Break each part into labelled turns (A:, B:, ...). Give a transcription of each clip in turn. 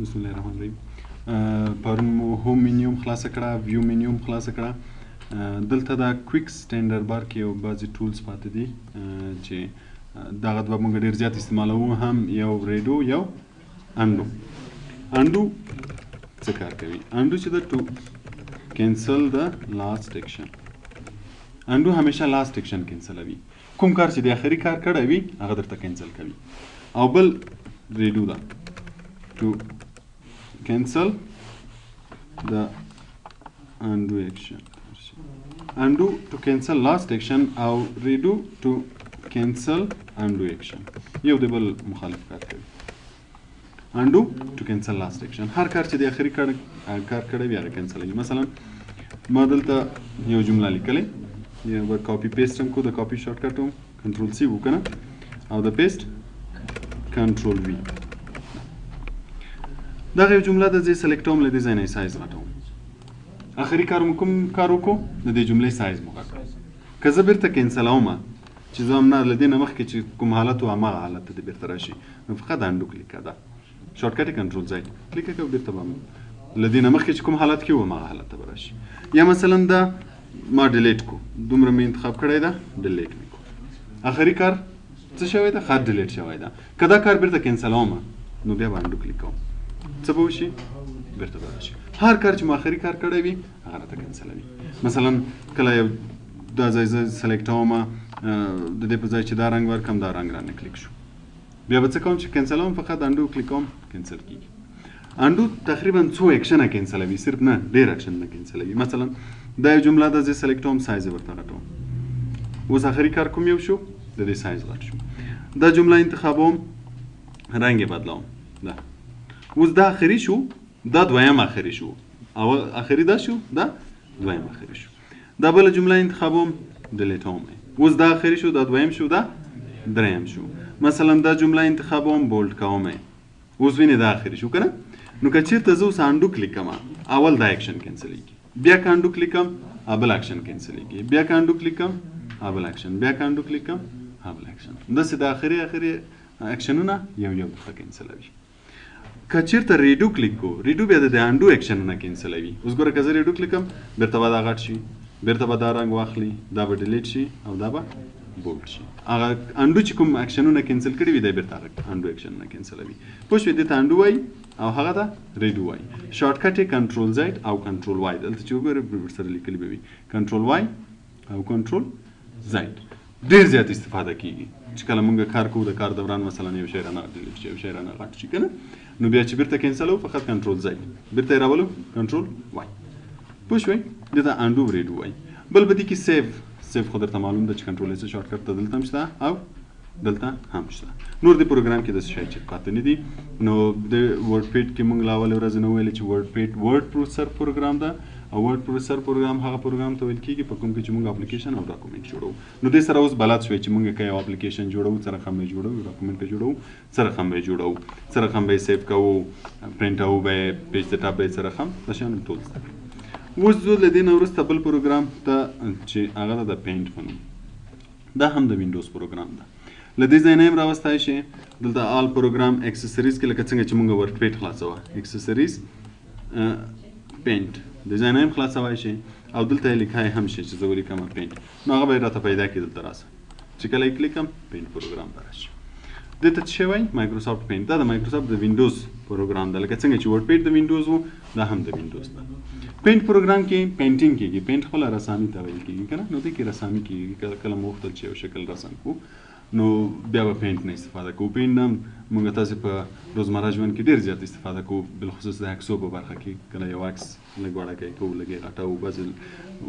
A: بسم الله الرحمن الرحیم. پرون مو home menu هم خلاصه کړه، view menu هم خلاصه کړه. دلته دا quick standard bar کې یو بعضې tools پاتې دي چې دغه دوه موږ ډېر زیات استعمالوو هم، یو redo، یو undo. Undo څه کار کوي؟ Undo چې ده to cancel the last action. Undo همیشه last action کینسلوي، کوم کار چې د اخري کار کړی وي هغه درته cancel کوي. او بل redo ده to cancel the undo action. Undo to cancel last action او redo to cancel undo action یو د بل مخالف کار کوي. Undo to cancel last action، هر کار چې د اخري کار کړی وي هغه کینسلوي. مثلا ما دلته یو جمله لیکلې، یو به copy paste هم کو، د copy shortcut هم control C وکنه او د paste control V. دغه یو جمله ده، زه select کوم، له دې ځای نه سایز غټوم. اخري کار مو کوم کار وکړو؟ د دې جملې سایز مو غټ. که زه بیرته کینسلوم چې زه هم نه له دې نه مخکې چې کوم حالت و هماغه حالت ته دې بیرته راشي، نو فقط undo کلیک ده، shortcut control Z کلیک کوه، بیرته به له دې نه مخکې چې کوم حالت کې و هماغه حالت ته به راشي. یا مثلا دا ما delete کو، دومره مې انتخاب کړی ده، delete مې کو. اخري کار څه شوی ده؟ خط delete شوی ده. که دا کار بیرته کینسلوم نو بیا به undo کلیک کوم، څه به وشي؟ بیرته به راشي. هر کار چې مو اخري کار کړی وي هغه راته کینسلوي. مثلا کله یو دا ځای زه select کوم، د دې په ځای چې دا رنګ ورکم دا رنګ رانه کلیک شو، بیا به څه کوم چې کینسلوم؟ فقط undo کلیک کوم، cancel کیږي. Undo تقریبا څو اکشنه کینسلوي، صرف نه، ډېر اکشن نه کینسلوي. مثلا دا یو جمله ده، زه select کوم، سایز یې ورته غټوم. اوس اخري کار کوم یو شو؟ د دې سایز غټ شو. دا جمله انتخابوم، رنګ یې بدلوم. دا اوس دا اخري شو، دا دویم اخري شو، او اخري دا شو، دا دویم اخري شو. دا بله جمله انتخابوم، delete وم. اوس دا اخري شو، دا دویم شو، دا دریم شو. مثلا دا جمله انتخابوم، bold کوم. اوس وینې دا اخري شو کنه. نو که چیرته زه اوس undo کلیک کوم، اول دا اکشن کینسلېږي، بیا که undo کلیک کوم بل اکشن کینسلېږي، بیا که undo کلیک کوم بل اکشن، بیا که undo کلیک کوم بل اکشن. داسې د اخري اخري اکشنونه یو یو درته کینسلوي. که چیرته redo کلیک کو، redo بیا د undo اکشنونه کینسلوي. اوس ګوره که زه redo کلیک کوم، بیرته به دا غټ شي، بیرته به دا رنګ واخلي، دا به delete شي او دا به bold شي. هغه undo چې کوم اکشنونه cancel کړي وي دا بیرته هغه undo اکشنونه کینسلوي. پوه شوې؟ دې ته undo وایي او هغه ته redo وایي. Shortcut یې control Z او control Y. دلته چې وګورئ ورسره لیکلي به وي control Y او control Z. ډېر زیات استفاده کیږي چې کله مونږ کار کوو، د کار دوران مثلا یو شی رانه delete شي، یو شی رانه غټ شي کنه، نو بیا چې بیرته کینسلو فقط control Z، بیرته یې راولو control Y. پوه شوئ؟ دې ته undo redo وایي. بل په دې کې save. Save خو درته معلوم ده چې control S shortcut ته دلته هم شته او دلته هم شته. نور د پروګرام کې داسې شی چې پاتې نه دي. نو د WordPad کې مونږ له اولې ورځې نه ویلې چې WordPad word processor program ده، او word processor program هغه پروګرام ته ویل کېږي په کوم کې چې مونږ اپلیکیشن او document جوړوو. نو دې سره اوس بلد شوی چې مونږ که یو اپلیکیشن جوړوو څه رقم به یې جوړوو، یو document که جوړوو څه رقم به یې جوړوو، څه رقم به یې save کوو، پرینټ کوو به یې، page setup به یې څه رقم، دا شیان ټول زده کړل. اوس ځو له دې نه وروسته بل پروګرام ته چې هغه ده د Paint په نوم. دا هم د وینډوز پروګرام ده. له دې ځای نه هم راوستی شي. دلته all program accessories کې لکه څنګه چې مونږ WordPad خلاصوه، accessories Paint، دې ځای نه هم خلاصوی شي او دلته یې لیکای هم شي چې زه ولیکم Paint، نو هغه به یې راته پیدا کړي. دلته راسه چې کله یې کلیک کړم Paint پروګرام به راشي. دې ته څه شی وایي؟ Microsoft Paint. دا د مایکروسافټ د وینډوز پروګرام ده. لکه څنګه چې WordPad د وینډوز و، دا هم د وینډوز ده. Paint پروګرام کې painting کېږي. Paint خپله رسامي ته ویل کېږي که نه، نو دې کې رسامي کېږي. کله کله مو غوښتل چې یو شکل رسم کړو نو بیا به Paint نه استفاده کوو. Paint نه موږ تاسې په روزمره ژوند کې ډېر زیات استفاده کوو، بالخصوص د عکسو په برخه کې. کله یو عکس لږ وړوکی کوو، لږ یې غټوو، بعضې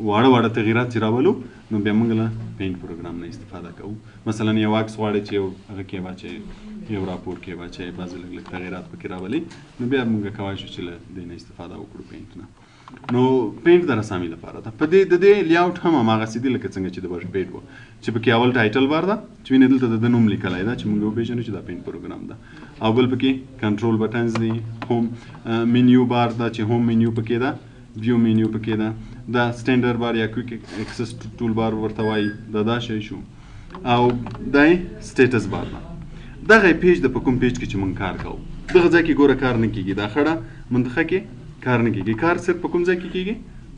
A: واړه واړه تغیرات چې راولو نو بیا موږ له Paint پروګرام نه استفاده کوو. مثلا یو عکس غواړې چې یو هغه کې واچوې، یو راپور کې واچوې، بعضې لږ لږ تغیرات پکې راولې، نو بیا موږ کوای شو چې له دې نه استفاده وکړو Paint نه. نو Paint د رسامي لپاره ده. په دې د دې layout هم هماغسې دي لکه څنګه چې د WordPad و، چې پکې اول title bar ده چې وینې دلته د ده نوم لیکلی ده چې موږ وپېژنو چې دا Paint پروګرام ده، او بل پکې control buttons دي، home menu bar ده چې home menu پکې ده، view menu پکې ده، دا standard bar یا quick access tool bar ورته وایي، دا دا شی شو، او دا status bar ده. دغه page د په کوم page کې چې موږ کار کوو. دغه ځای کې ګوره کار نه کیږي، دا خړه منطقه کې کار نه کیږي. کار صرف په کوم ځای کې کیږي؟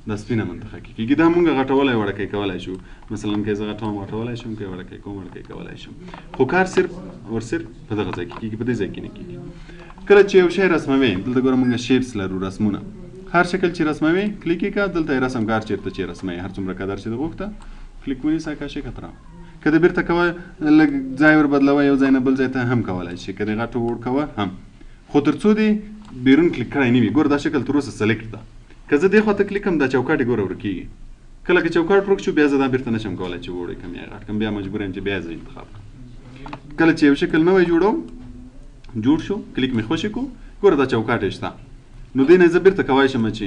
A: دا سپینه منطقه کې کیږي. دا مونږ غټولای وړکی کولای شو، مثلا که زه غټوم غټولای شم، که وړکی کوم وړکی کولای شم، خو کار صرف اور صرف په دغه ځای کې کیږي، په دې ځای کې نه کیږي. کله چې یو شی رسموي، دلته ګوره مونږ shapes لرو، رسمونه، هر شکل چې رسموي کلیک یې کړه، دلته یې رسم کار چېرته چې رسموي، هر څومره قدر چې د غوښته کلیک ونیسه، کش یې کړه. که د بیرته کوه لږ ځای ور بدلوه، یو ځای نه بل ځای ته هم کولای شي، که د غټو وړ کوه هم، خو تر څو دې بیرون کلیک کړی نه وي. ګوره دا شکل تر اوسه select ده، که زه دې خوا ته کلیک کړم دا چوکاټ یې ګوره ورکېږي. کله که چوکاټ ورک شو بیا زه دا بیرته نشم کولای چې وړ یې کړم یا غټ کړم، بیا مجبور یم چې بیا زه انتخاب کړم. کله چې یو شکل نوی جوړوم، جوړ شو، کلیک مې خوشې کړو، ګوره دا چوکاټ یې شته، نو دې نه زه بیرته کوای شم چې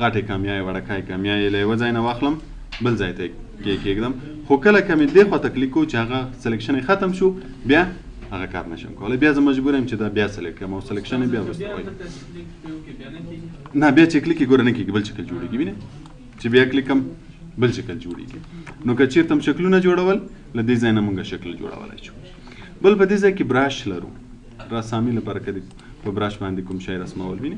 A: غټ یې کړم یا یې وړکی کړم یا یې له یوه ځای نه واخلم بل ځای ته یې کېږدم. خو کله که مې دې خوا ته کلیک کړو چې هغه selection یې ختم شو، بیا هغه کار نشم کولی، بیا زه مجبور یم چې دا بیا select کړم او selection یې بیا وروسته وایي. نه بیا چې کلیک یې ګوره نه کېږي، بل شکل جوړېږي. وینې چې بیا کلیک کړم بل شکل جوړېږي. نو که چېرته هم شکلونه جوړول له دې ځای نه موږ شکل جوړولی شو. بل په دې ځای کې brush لرو، رسامي لپاره که په brush باندې کوم شی رسمول، وینې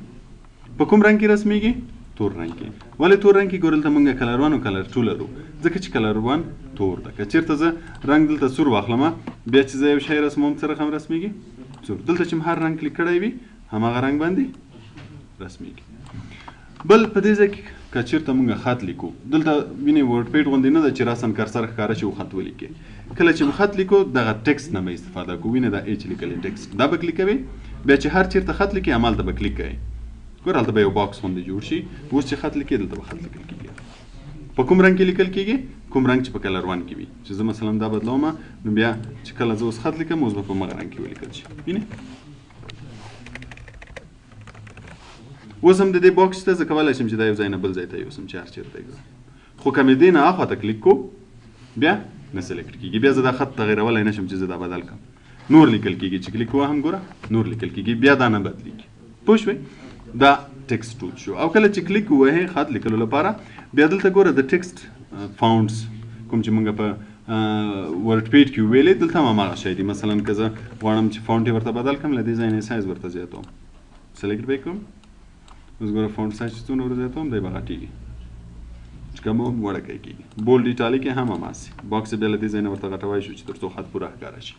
A: په کوم رنګ کې رسمیږي؟ تور رنګ کې. ولې تور رنګ کې؟ ګوره دلته مونږ color 1 او color 2 لرو، ځکه چې color 1 تور ده. که چېرته زه رنګ دلته سور واخلم، بیا چې زه یو شی رسموم څه رقم رسمیږي؟ سور. دلته چې هر رنګ کلیک کړی وي هماغه رنګ باندې رسمیږي. بل په دې ځای کې که چېرته مونږ خط لیکو، دلته وینې WordPad غوندې نه ده چې راساً cursor ښکاره شي او خط ولیکې. کله چې خط لیکو دغه text نه به استفاده کوو. وینې دا H لیکلی text، دا به کلیک کوي، بیا چې هر چېرته خط لیکې همالته به کلیک کوي. ګوره هلته به یو box غوندې جوړ شي، اوس چې خط لیکې دلته به خط لیکل کېږي. په کوم رنګ کې لیکل کېږي؟ کوم رنګ چې په color 1 کې وي. چې زه مثلا دا بدلوم، نو بیا چې کله زه اوس خط لیکم اوس به په هماغه رنګ کې ولیکل شي. وینې اوس هم د دې box ته زه کولی شم چې دا یو ځای نه بل ځای ته یوسم چې هر چېرته یې کړم، خو که مې دې نه اخوا ته کلیک کړو بیا نه select کېږي، بیا زه دا خط تغیرولی نه شم چې زه دا بدل کړم. نور لیکل کېږي، چې کلیک وهم ګوره نور لیکل کېږي، بیا دا نه بدلېږي. پوه شوې؟ دا text tool شو. او کله چې کلیک ووهې خط لیکلو لپاره، بیا دلته ګوره د text fonts کوم چې مونږ په WordPad کې ویلې، دلته هم هماغه شی دی. مثلا که زه غواړم چې font یې ورته بدل کړم، له دې ځای نه یې سایز ورته زیاتوم، select به یې کړم، اوس ګوره font size چې څومره ور زیاتوم دی به غټېږي، چې کموم وړکی کېږي. bold italic یې هم هماسې، box یې بیا له دې ځای نه ورته غټوی شو چې تر څو خط پوره ښکاره شي.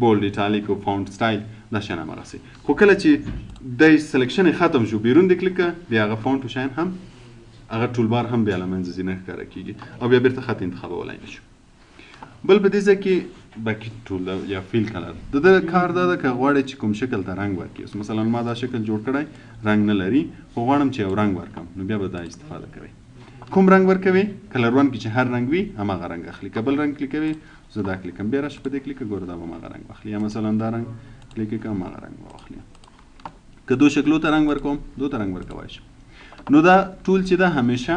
A: bold italic او font style دا شیان هماغسې. خو کله چې دی selection یې ختم شو، بیرون دې کلیک کړه، بیا هغه font او شیان هم هغه toolbar هم بیا له منځه ځي، نه ښکاره کېږي او بیا بیرته خط انتخابولای نه شو. بل په دې ځای کې bucket tool ده یا fill color. د ده کار دا ده که غواړې چې کوم شکل ته رنګ ورکړي. اوس مثلا ما دا شکل جوړ کړی، رنګ نه لري، خو غواړم چې یو رنګ ورکړم، نو بیا به دا استفاده کوي. کوم رنګ ورکوي؟ color 1 کې چې هر رنګ وي هماغه رنګ اخلي. که بل رنګ کلیک کوي، زه دا کلیک کوم، بیا راشه په دې کلیک کړه، ګوره دا به هماغه رنګ واخلي. یا مثلا دا رنګ کلیک کړم، هماغه رنګ به واخلي. که دو شکلو ته رنګ ورکوم، دو ته رنګ ورکوای شم. نو دا tool چې ده همیشه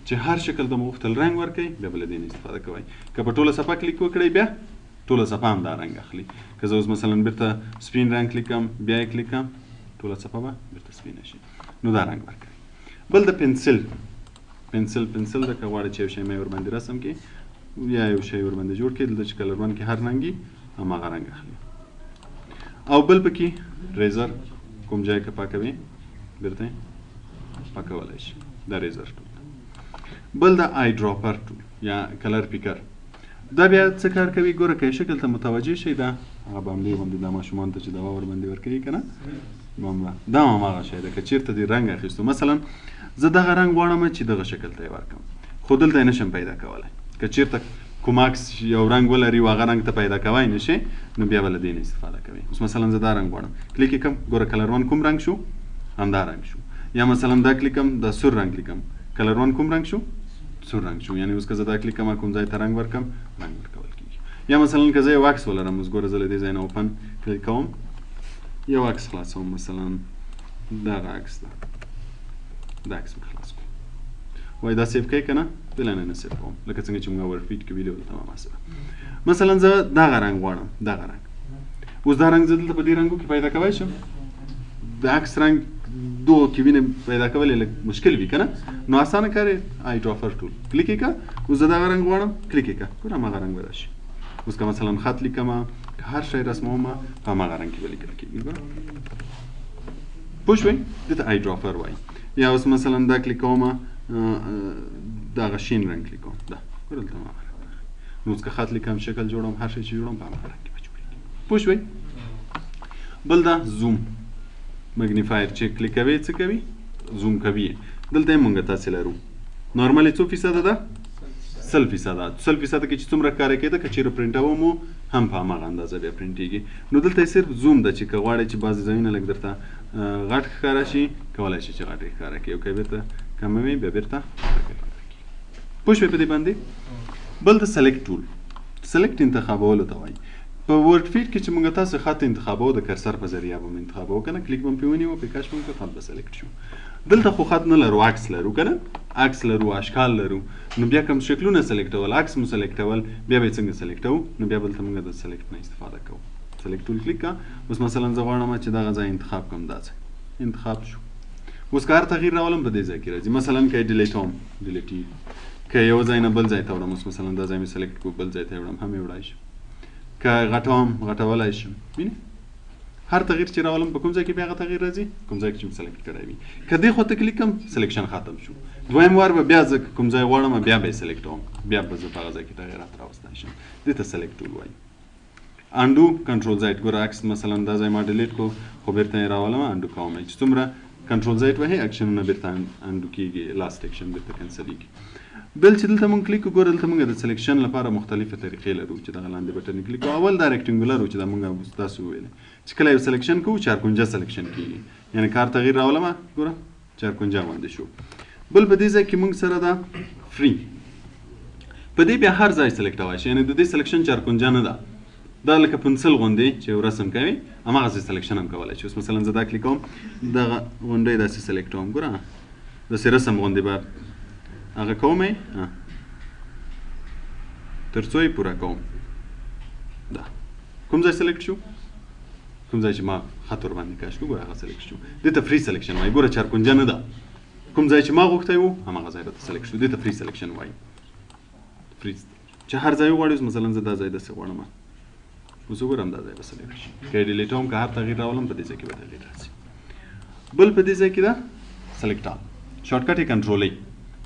A: چې هر شکل ته مو غوښتل رنګ ورکوي، بیا به له دې نه استفاده کوئ. که په ټوله صفحه کلیک وکړئ، بیا ټوله صفحه هم دا رنګ اخلي. که زه اوس مثلا بیرته سپین رنګ کلیک کړم، بیا یې کلیک کړم، ټوله صفحه به بیرته سپینه شي. نو دا رنګ ورکوي. بل د pencil، pencil ده، که غواړئ چې یو شی مې ورباندې رسم کړي یا یو شی ورباندې جوړ کړي، دلته چې color 1 کې هر رنګ وي هماغه رنګ اخلي. او بل پکې eraser، کوم ځای که پاکوي بیرته یې پاکولی شي، دا eraser tool. بل د eyedropper tool یا color picker، دا بیا څه کار کوي؟ ګوره که یې شکل ته متوجه شئ، دا هغه باملې غوندې دا ماشومانو ته چې دوا ورباندې ورکوي که نه، بامله، دا هم هماغه شی ده. که چېرته دې رنګ اخیستو، مثلا زه دغه رنګ غواړم چې دغه شکل ته یې ورکړم، خو دلته یې نشم پیدا کولی. که چېرته کوم عکس یو رنګ ولري او هغه رنګ ته پیدا کوی نه شي، نو بیا به له دې نه استفاده کوي. اوس مثلا زه دا رنګ غواړم، کلیک یې کړم، ګوره color 1 کوم رنګ شو؟ همدا رنګ شو. یا مثلا دا کلیک کړم، دا سور رنګ کلیک کړم، color 1 کوم رنګ شو؟ سور رنګ شو. یعنی اوس که زه دا کلیک کړم، کوم ځای ته رنګ ورکړم، رنګ ورکول کېږي. یا مثلا که زه یو عکس ولرم، اوس ګوره زه له دې ځای نه open کلیک کوم، یو عکس خلاصوم، مثلا دغه عکس ده، دا عکس مې خلاص کړو. وای دا save کوي که نه؟ فعلا نه save کوم، لکه څنګه چې موږ WordPad کې ویلي دلته هماسې ده. مثلا زه دغه رنګ غواړم، دغه رنګ، اوس دا رنګ زه دلته په دې رنګو کې پیدا کوی شم؟ د عکس رنګ دوه کې وینې پیدا کول یې لږ مشکل وي که نه، نو اسانه کار یې eyedropper tool، کلیک یې کړه، اوس زه دغه رنګ غواړم، کلیک یې کړه، ګوره هماغه رنګ به راشي. اوس که مثلا خط لیکم که هر شی رسموم په هماغه رنګ کې به لیکل کېږي. ګوره پوه شوئ؟ دې ته eyedropper وایي. یا اوس مثلا دا کلیک کوم، دغه شین رنګ کلیک کوم، دا ګوره دلته هماغه رنګ راغی. نو اوس که خط لیکم، شکل جوړوم، هر شی چې جوړوم په هماغه رنګ کې به جوړېږي. پوه شوئ؟ بل دا zoom magnifier چې کلیک کوي څه کوي؟ زوم کوي. دلته یې مونږ تاسې لرو normally څو فیصده ده؟ 100%. 100% کې چې څومره ښکاره کېده، که چېرې پرنټوه مو هم په هماغه اندازه بیا پرنټېږي. نو دلته یې صرف زوم ده چې که غواړئ چې بعضې ځایونه لږ درته غټ ښکاره شي، کولی شي چې غټ یې ښکاره کړي، او که بېرته کموي بیا بېرته ښکاره کېږي. پوه شوئ په دې باندې؟ بل د select tool، select انتخابولو ته وایي. په WordPad کې چې موږ تاسو خط انتخابوو د cursor په ذریعه به مو انتخابوو که نه، کلیک به مو پرې ونیو، پرې کش به مو کړ، خط به select شو. دلته خو خط نه لرو، عکس لرو که نه، عکس لرو، اشکال لرو. نو بیا کوم شکلونه سلیکټول، عکس مو سلیکټول، بیا به یې څنګه سلیکټوو؟ نو بیا دلته موږ د select نه استفاده کوو. select tool کلیک کړه. اوس مثلا زه غواړم چې دغه ځای انتخاب کړم، دا ځای انتخاب شو. اوس که هر تغییر راولم په دې ځای کې راځي. مثلا که یې ډیلیټوم، ډیلیټېږي. که یو ځای نه بل ځای ته وړم، اوس مثلا دا ځای مې select کړو، بل ځای ته یې وړم، هم یې وړای شم. که غټوم، غټولی شم. وینې هر تغییر چې راولم په کوم ځای کې بیا هغه تغییر راځي؟ کوم ځای کې چې مې select کړی وي. که دې خوا ته کلیک کړم، selection ختم شو. دویم وار به بیا زه کوم ځای غواړم بیا به یې سلیکټوم، بیا به زه په هغه ځای کې تغییرات راوستی شم. دې ته select tool وایي. undo control Z، ګوره عکس مثلا دا ځای ما delete کړو، خو بېرته یې راولم، undo کوم یې. چې څومره control Z وهې اکشنونه بېرته undo کېږي، last action بېرته کنسلېږي. بل چې دلته مونږ کلیک وکړو، دلته مونږ د selection لپاره مختلفې طریقې لرو چې دغه لاندې button کلیک کوو. اول دا rectangular و چې دا مونږ تاسو وویلې چې کله یو selection کوو چارکنجه selection کېږي، یعنې کار تغییر راولم، ګوره چارکنجه باندې شو. بل په دې ځای کې مونږ سره دا free، په دې بیا هر ځای سلیکټوای شي، یعنې د دې selection چارکنجه نه ده، دا لکه پنسل غوندې چې یو رسم کوي هماغسې selection هم کولی شي. اوس مثلا زه دا کلیک کوم، دغه غونډۍ داسې سلیکټوم، ګوره داسې رسم غوندې به هغه کوم یې، تر څو یې پوره کوم. دا کوم ځای select شو؟ کوم ځای چې ما خط ورباندې کش کړو، ګوره هغه select شو. دې ته free selection وایي. ګوره چارکنجه نه ده، کوم ځای چې ما غوښتی و هماغه ځای راته select شو. دې ته free selection وایي. free چې هر ځای وغواړي. اوس مثلا زه دا ځای داسې غواړم، اوس وګورم دا ځای به select شي. که یې ډیلیټوم، که هر تغییر راولم په دې ځای کې به تغییر راځي. بل په دې ځای کې ده select all، shortcut یې control A،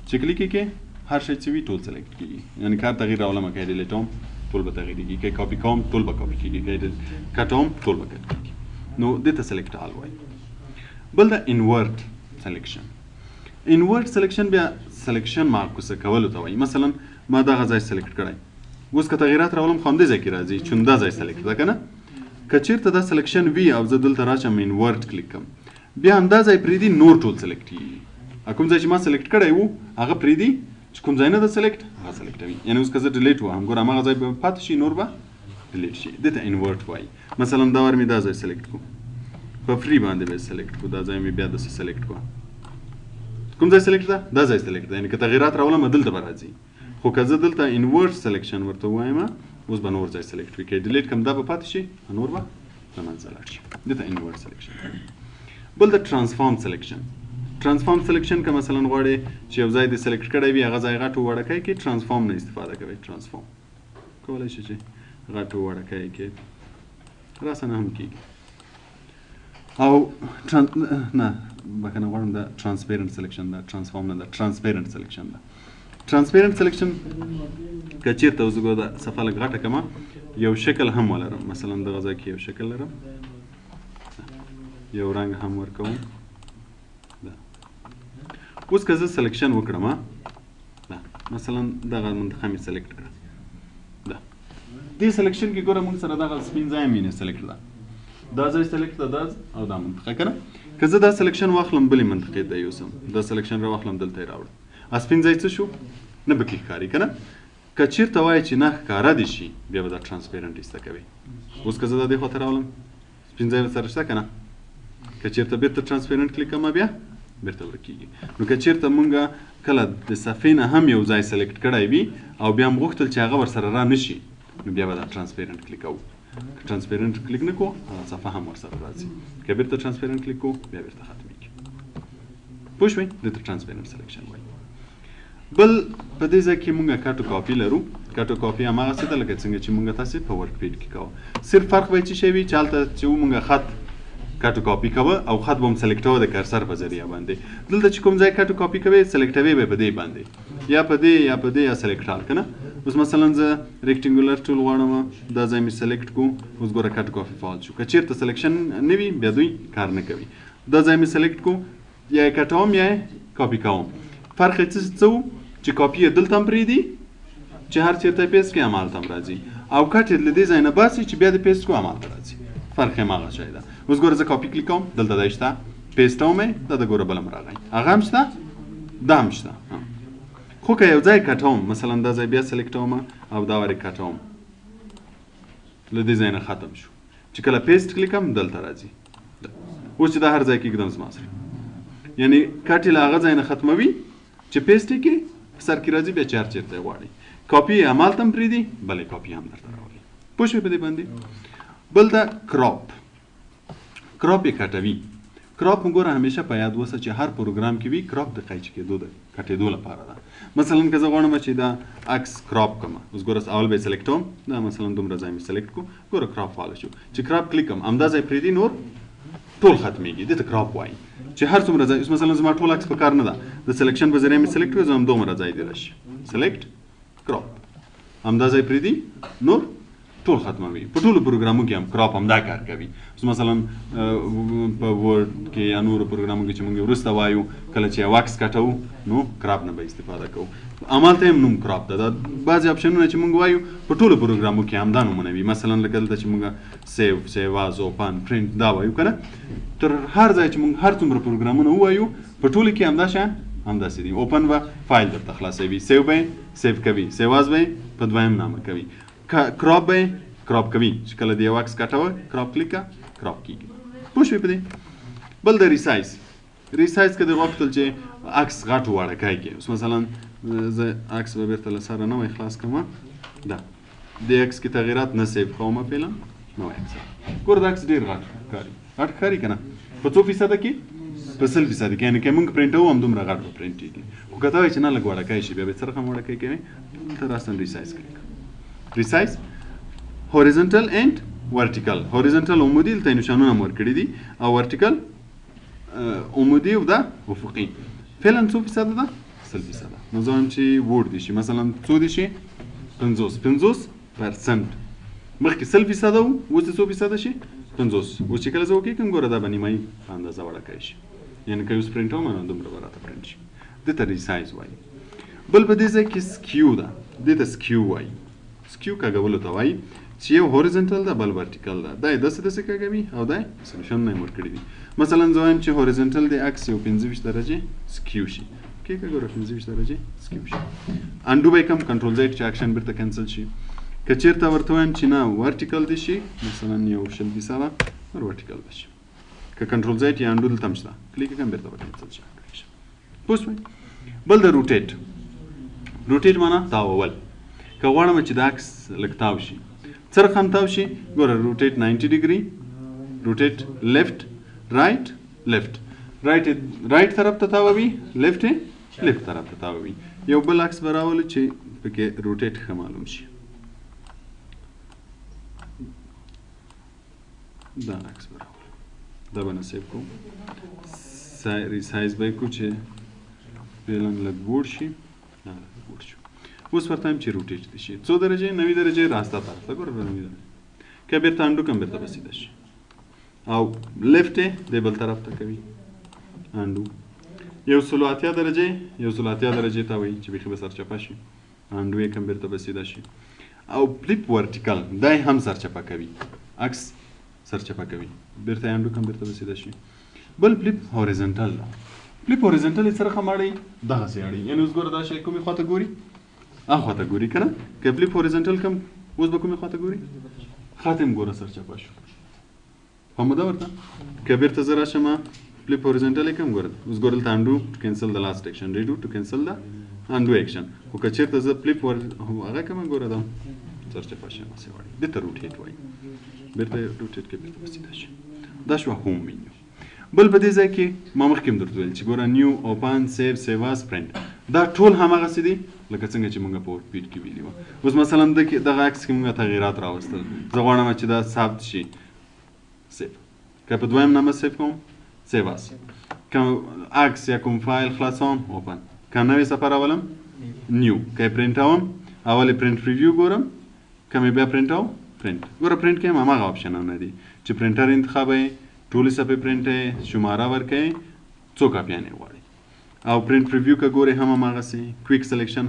A: چې کلیک یې کړې هر شی چې وي ټول select کېږي. یعنې که هر تغییر راولم، که یې ډیلیټوم ټول به تغییرېږي، که یې کاپي کوم ټول به کاپي کېږي، که یې کټوم ټول به cut کېږي. نو دې ته select all وایي. بل ده invert selection. invert selection بیا selection معکوسه کولو ته وایي. مثلا ما دغه ځای select کړی، اوس که تغییرات راولم خو همدې ځای کې راځي، چون دا ځای select ده که نه. که چېرته دا selection وي او زه دلته راشم invert کلیک کړم، بیا همدا ځای پرېږدي، نور ټول select کېږي. کوم ځای چې ما select کړی وو هغه پرېږدي، چې کوم ځای نه ده select هغه سلیکټوي. یعنې اوس که زه delete وهم، ګوره هماغه ځای به پاتې شي، نور به delete شي. دې ته invert وایي. مثلا دا وار مې دا ځای select کړو، په free باندې به یې select کړو، دا ځای مې بیا داسې select کړو. کوم ځای select ده؟ دا ځای select ده. یعنې که تغییرات راولم دلته به راځي، خو که زه دلته invert selection ورته ووایم، اوس به نور ځای select وي. که یې delete کړم دا به پاتې شي، نور به له منځه لاړ شي. دې ته invert selection وایي. بل د transform selection. transform selection که مثلا غواړې چې یو ځای دې select کړی وي، هغه ځای غټ وړوکی کې transform نه استفاده کوي. transform کولی شي چې غټ وړوکی کې راسنه هم کېږي. او نه بخښنه غواړم، دا transparent selection ده، transform نه ده، transparent selection ده. transparent selection که چېرته اوس وګوره دا صفحه لږ غټه کړم، یو شکل هم ولرم، مثلا دغه ځای کې یو شکل لرم، یو رنګ هم ورکوم. دا اوس که زه selection وکړم، دا مثلا دغه منطقه مې select کړه، دا دې selection کې ګوره موږ سره دغه سپین ځای مې نه select ده، دا ځای select ده، دا او دا منطقه که نه. که زه دا selection واخلم بلې منطقې ته یوسم، دا selection راواخلم دلته یې راوړم، سپین ځای څه شو؟ نه پکې ښکاري که نه. که چېرته وایي چې نه ښکاره دې شي، بیا به دا transparent ایسته کوي. اوس که زه دا دې خواته راولم، سپین ځای به سره شته که نه؟ که چېرته بېرته transparent کلیک کړم، بیا بېرته ورکېږي. نو که چېرته مونږ کله د صفحې نه هم یو ځای select کړی وي او بیا هم غوښتل چې هغه ورسره را نه شي، نو بیا به دا transparent کلیک کوو. که transparent کلیک نه کوو، هغه صفحه هم ورسره راځي. که بېرته transparent کلیک کوو، بیا بېرته ختمېږي. پوه شوئ؟ دې ته transparent selection وایي. بل په دې ځای کې مونږ cut copy لرو. cut copy هماغسې ده لکه څنګه چې مونږ تاسې په WordPad کې کوه. صرف فرق به یې څه شی وي چې هلته چې مونږ خط cut copy کوه او خط به هم سلیکټوه د cursor په ذریعه باندې. دلته چې کوم ځای cut copy کوې سلیکټوې به په دې باندې، یا په دې یا په دې یا select all که نه. اوس مثلا زه rectangular tool غواړم، دا ځای مې select کو، اوس ګوره cut copy فعال شو. که چېرته selection نه وي بیا دوی کار نه کوي. دا ځای مې select کو، یا یې کټوم یا یې کاپي کوم. فرق یې څه و چې کاپي یې دلته هم پرېږدي چې هر چېرته یې paste کړي همالته هم راځي، او cut یې له دې ځای نه باسي چې بیا دې paste کړو همالته راځي. فرق یې هماغه شی ده. اوس ګوره زه copy click کوم، دلته دی شته، پیسټوم یې، دا د ګوره بل هم راغی، هغه هم شته، دا هم شته. خو که یو ځای کټوم، مثلا دا ځای بیا سلیکټوم او دا ورې کټوم، له دې ځای نه ختم شو. چې کله paste click کوم دلته راځي. اوس چې دا هر ځای کې ږدم زما سره، یعنی cut یې له هغه ځای نه ختموي چې paste یې کړي په سر کې راځي، بیا چې هر چېرته یې غواړي. کاپي یې همالته هم پرېږدي، بلې کاپي هم درته راولي. پوه شوې په دې باندې؟ بل دا crop، crop یې کټوي. crop مو ګوره همیشه په یاد وسه چې هر پروګرام کې وي، crop د قیچ کېدو ده، کټېدو لپاره ده. مثلا که زه غواړم چې دا عکس crop کړم، اوس ګوره اول به یې سلیکټوم، دا مثلا دومره ځای مې select کړو، ګوره crop فعال شو. چې crop click کړم همدا ځای پرېږدي، نور ټول ختمېږي. دې ته crop وایي چې هر څومره ځای. اوس مثلا زما ټول عکس په کار نه ده، د selection په ذریعه مې select کړو، زه هم دومره ځای دې راشي، select crop، همدا ځای پرېږدي، نور ټول ختموي. په ټولو پروګرامو کې هم crop همدا کار کوي. اوس مثلا په Word کې یا نورو پروګرامو کې چې موږ وروسته وایو، کله چې یو عکس کټوو نو crop نه به استفاده کوو. همالته هم نوم crop ده. دا بعضې آپشنونه چې موږ وایو په ټولو پروګرامو کې همدا نومونه وي. مثلا لکه دلته چې موږ save، save as، open، print دا وایو که نه، تر هر ځای چې موږ هر څومره پروګرامونه ووایو په ټولو کې همدا شیان همداسې دي. open به فایل درته خلاصوي، save به save کوي، save as به په دویم نامه کوي، crop به crop کوي چې کله د یو عکس کټوه crop click کړه crop کیږي. پوه شوې په دې؟ بل د resize. resize که دې غوښتل چې عکس غټ وړوکی کړې، اوس مثلا زه عکس به بیرته له سره نوی خلاص کړم، دا دې عکس کې تغیرات نه save کوم فعلا، نوی عکس. ګوره دا عکس ډېر غټ ښکاري، غټ ښکاري که نه؟ په څو فیصده کې؟ په 100% کې. یعنې که موږ پرینټوو هم دومره غټ به پرینټ کېږي. خو که ته وایې چې نه لږ وړوکی شي، بیا به یې څه رقم وړوکی کوې؟ ته راساً resize click، resize horizontal and vertical. horizontal عمودي، دلته یې نشانونه هم ورکړي دي، او vertical عمودي او دا افقي. فعلا څو فیصده ده؟ 100%. نو زه وایم چې ووټ دي شي، مثلا څو دي شي؟ 50، 50%. مخکې 100% وو، اوس څو فیصده شي؟ 50. اوس چې کله زه وکړم ګوره دا به نیمایي په اندازه وړوکی شي، یعنې که اوس پرینټوم نو دومره به راته پرینټ شي. دې ته resize وایي. بل په دې ځای کې skew ده، دې ته skew وایي. skew کږولو ته وایي چې یو horizontal ده بل vertical ده. دا یې داسې داسې کږوي او دا یې سولوشنونه یې ورکړي دي. مثلا زه وایم چې horizontal د عکس یو 25 درجې skew شي، کېږه ګوره 25 درجې skew شي. undo به یې کړم، control Z چې اکشن بیرته cancel شي. که چېرته ورته وایم چې نه vertical دې شي، مثلا یو 20 فیصده ور vertical به شي. که control Z یا undo دلته هم شته، کلیک یې کړم بیرته به cancel شي. پوه شوئ؟ بل د rotate. rotate معنا تاوول. که غواړم چې دا عکس لږ تاو شي، څه رقم تاو شي؟ ګوره rotate 90 degree، rotate left، right، left، right right طرف ته تاووي، left left طرف ته تاووي. یو بل عکس به راولو چې پکې rotate ښه معلوم شي. دا عکس به راولو، دا به نه save کوم، resize به یې کړو چې فعلا لږ ووړ شي. نه لږ ووړ شو. اوس ورته وایم چې rotate دې شي څو درجې؟ 90 درجې راسته طرف ته. ګوره 90 درجې. که بیرته undo کړم بیرته به سیده شي، او left یې دې بل طرف ته کوي undo. 180 درجې، 180 درجې ته وایي چې بیخي به سرچپه شي. undo یې کړم بیرته به سیده شي. او flip vertical دا یې هم سرچپه کوي، عکس سرچپه کوي، بیرته یې undo کړم بیرته به سیده شي. بل flip horizontal ده. flip horizontal یې څه رقم اړوي؟ دغسې اړوي. یعنې اوس ګوره دا شی کومې خوا ته ګوري؟ هغه خوا ته ګوري که نه؟ که flip horizontal کړم اوس به کومې خوا ته ګوري؟ خط هم ګوره سرچپه شو. پام ده ورته؟ که بیرته زه راشم flip horizontal یې کړم ګوره اوس ګوره دلته undo to cancel the last action، redo to cancel the undo action. خو که چېرته زه flip ور هغه کړم ګوره دا سرچپه شي، هماسې واړي. دې ته rotate وایي. بیرته rotate کړي بیرته به سیده شي. دا شوه home menu. بل په دې ځای کې ما مخکې هم درته وویل چې ګوره new، open، save، save as، print. دا ټول هماغسې دي لکه څنګه چې مونږ په WordPad کې ویلي وه. اوس مثلا دغه عکس کې مونږ تغییرات راوستل، زه غواړم چې دا ثبت شي، save. که په دویم نامه save کوم، save as. که عکس یا کوم فایل خلاصوم، open. که نوې صفحه راولم، new. که یې پرینټوم، اول یې print preview ګورم، که مې بیا پرینټوم، پرینټ. ګوره پرینټ کې هم هماغه آپشنونه دي چې پرینټر انتخابوي، ټولې صفحې پرینټوي، شماره ورکوي، څو کاپیانې غواړي. او print preview که ګورې هم هماغسې، quick selection،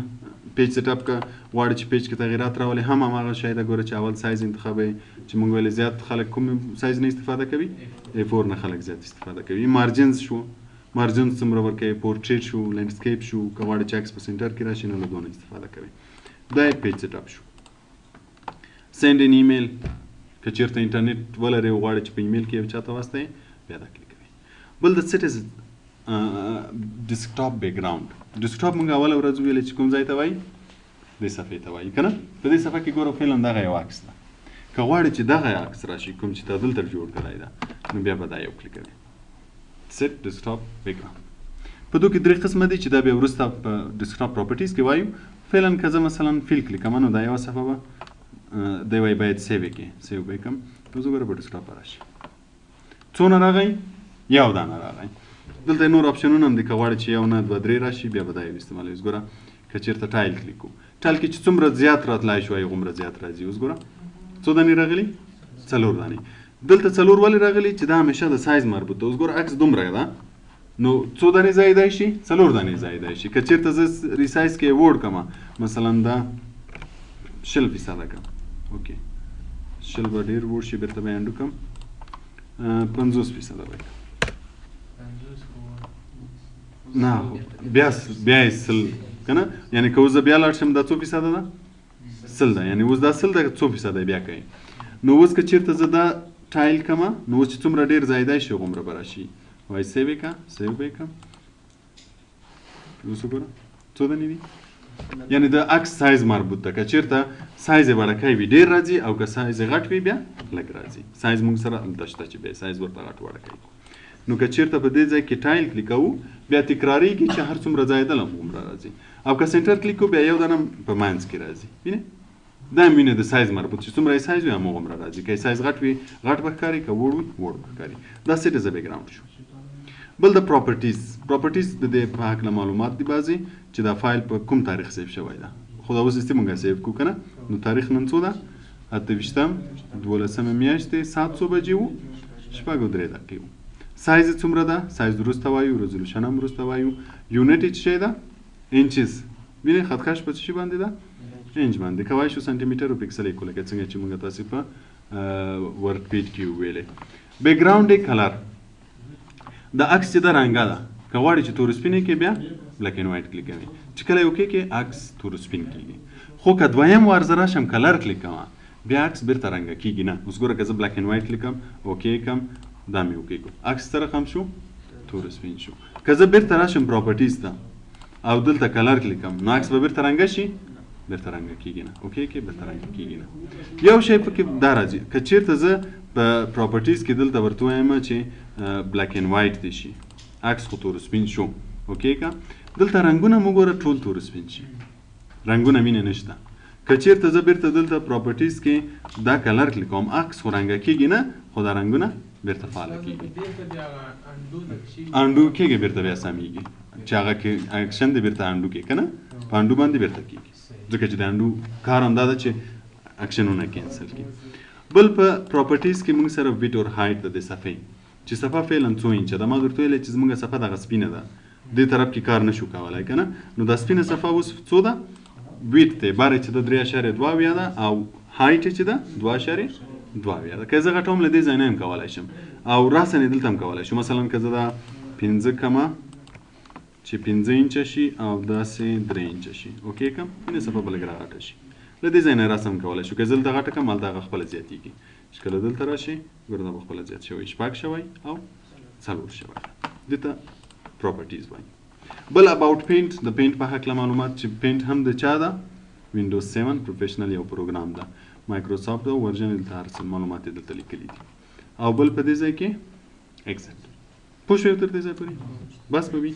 A: page setup که غواړي چې page کې تغییرات راولي هم هماغه شی ده. ګوره چې اول سایز انتخابوي، چې موږ ویلې زیات خلک کوم سایز نه استفاده کوي، A4 نه خلک زیات استفاده کوي. margins شو، margins څومره ورکوي، portrait شو، landscape شو، که غواړي چې عکس په center کې راشي نو له دوه نه استفاده کوي. دا یې page setup شو. send an email، که چېرته انټرنیټ ولرې او غواړې چې په ایمیل کې یو چاته واستوې، بیا دا کلیک کوي. بل د set as desktop background. desktop مونږ اوله ورځ وویلې چې کوم ځای ته وایي، دې صفحې ته وایي که نه. په دې صفحه کې ګوره فعلا دغه یو عکس ده، که غواړې چې دغه عکس راشي کوم چې تا دلته جوړ کړی ده، نو بیا به دا یو کلیک کوي، set desktop background. په دو کې درې قسمه دي چې دا بیا وروسته په desktop properties کې وایو. فعلا که زه مثلا fill کلیک کوم، نو دا یوه صفحه به دی وایي باید save یې کړې، save به یې کړم. نو زه ګوره په desktop به راشي. څونه راغی؟ یو دانه راغی. دلته نور آپشنونه هم دي، که غواړې چې یو نه دوه درې راشي بیا به دا یو استعمالوي. اوس ګوره که چېرته tile کلیک کړو، tile کې چې څومره زیات راتلای شو هغومره زیات راځي. اوس ګوره څو دانې راغلي؟ څلور دانې. دلته څلور ولې راغلي؟ چې دا همیشه د سایز مربوط ده. اوس ګوره عکس دومره ده، نو څو دانې ځایېدای شي؟ څلور دانې ځایېدای شي. که چېرته زه resize کې وړ کړم، مثلا دا 20 فیصده کړم، okay 20 به ډېر وړ شي، بېرته به یې undo کړم، 50 فیصده به یې کړم. نه بیا بیا یې 100 که نه، یعنې که اوس زه بیا لاړ شم دا څو فیصده ده؟ 100 ده. یعنې اوس دا 100 ده، څو فیصده یې بیا کوي؟ نو اوس که چېرته زه دا tile کړم، نو اوس چې څومره ډېر ځایېدای شي هغومره به راشي. وایي save یې کړه، save به یې کړم. اوس وګوره څو دانې دي؟ یعنې د عکس سایز مربوط ده، که چېرته سایز یې وړوکی وي ډېر راځي، او که سایز یې غټ وي بیا لږ راځي. سایز موږ سره هلته شته چې بیا سایز ورته غټ وړوکی کړو. نو که چېرته په دې ځای کې tile کلیک کوو، بیا تکرارېږي چې هر څومره ځایېدل همغومره راځي. او که center کلیک کوو، بیا یو دانه په منځ کې راځي. وینې؟ دا هم وینې د سایز مربوط، چې څومره یې سایز وي همغومره راځي. که یې سایز غټ وي غټ به ښکاري، که وړ وي وړ به ښکاري. دا set as background شو. بل د properties. properties د دې په هکله معلومات دي بعضې چې دا فایل په کوم تاریخ save شوی ده. خو دا اوس دستي مونږ save کړو که نه، نو تاریخ نن څو ده؟ 28 12 میاشتې، ساعت څو بجې وو؟ 6:03 وو. سایز یې څومره ده؟ سایز وروسته وایو، resolution هم وروسته وایو. unit یې څه شی ده؟ inches. وینئ خطکش په څه شي باندې ده؟ انچ باندې. کوای شو سانتي متر او پیکسل یې کړو، لکه څنګه چې مونږ تاسې په WordPad کې وویلې. background یې color، د عکس چې ده رنګه ده، که غواړي چې تور سپین یې کړې بیا black and white کلیک کوي، چې کله یې okay کړې عکس تور سپین کېږي. خو که دویم وار زه راشم color کلیک کوم، بیا عکس بیرته رنګه کېږي نه. اوس ګوره که زه black and white کلیک کوم، okay کوم، دا مې okay کړو، عکس څه رقم شو؟ تور سپین شو. که زه بیرته راشم properties ته او دلته color کلیک کوم، نو عکس به بیرته رنګه شي؟ بیرته رنګه کېږي نه. okay کې بیرته رنګه کېږي نه. یو شی پکې دا راځي، که چېرته زه په properties کې دلته ورته وایم چې black and white دې شي، عکس خو تور سپین شو، okay که دلته رنګونه مو ګوره ټول تور سپین شي، رنګونه مینه نشته. که چېرته زه بیرته دلته properties کې دا color کلیک کوم، عکس خو رنګه کېږي نه، خو دا رنګونه بیرته فعاله کېږي. undo کېږي، بیرته بیا سمېږي چې هغه کې اکشن دی بیرته undo کې که نه، په undo باندې بیرته کېږي، ځکه چې د undo کار هم دا ده چې اکشنونه cancel کړي. بل په properties کې موږ سره width or height ده د صفحې، چې صفحه فعلا څو انچه ده. ما درته ویلې چې زموږ صفحه دغه سپینه ده، دې طرف کې کار نشو کولای که نه. نو دا سپینه صفحه اوس څو ده؟ width دی باره چې ده 3.72 ده، او height یې چې ده 2.72 ده. که زه غټوم له دې ځای نه هم کولای شم، او راساً یې دلته هم کولای شم. مثلا که زه دا پنځه کمه چې 5 انچه شي او داسې 3 انچه شي، okay کم، اینه صفحه به لږ راغټه شي. له دې ځای نه راساً هم کولای شو. که زه دلته غټه کړم، هلته هغه خپله زیاتېږي. چې کله دلته راشي، ګوره دا به خپله زیات شوی، 6 شوی او 4 شوی. دې ته properties وایي. بل about Paint، د Paint په هکله معلومات چې Paint هم د چا ده؟ وینډوز 7 Professional یو پروګرام ده، مایکروسافټ ده، version یې دلته هر څه معلومات یې دلته لیکلي دي. او بل په دې ځای کې exit. پوه شوې تر دې ځای پورې؟ بس به وي.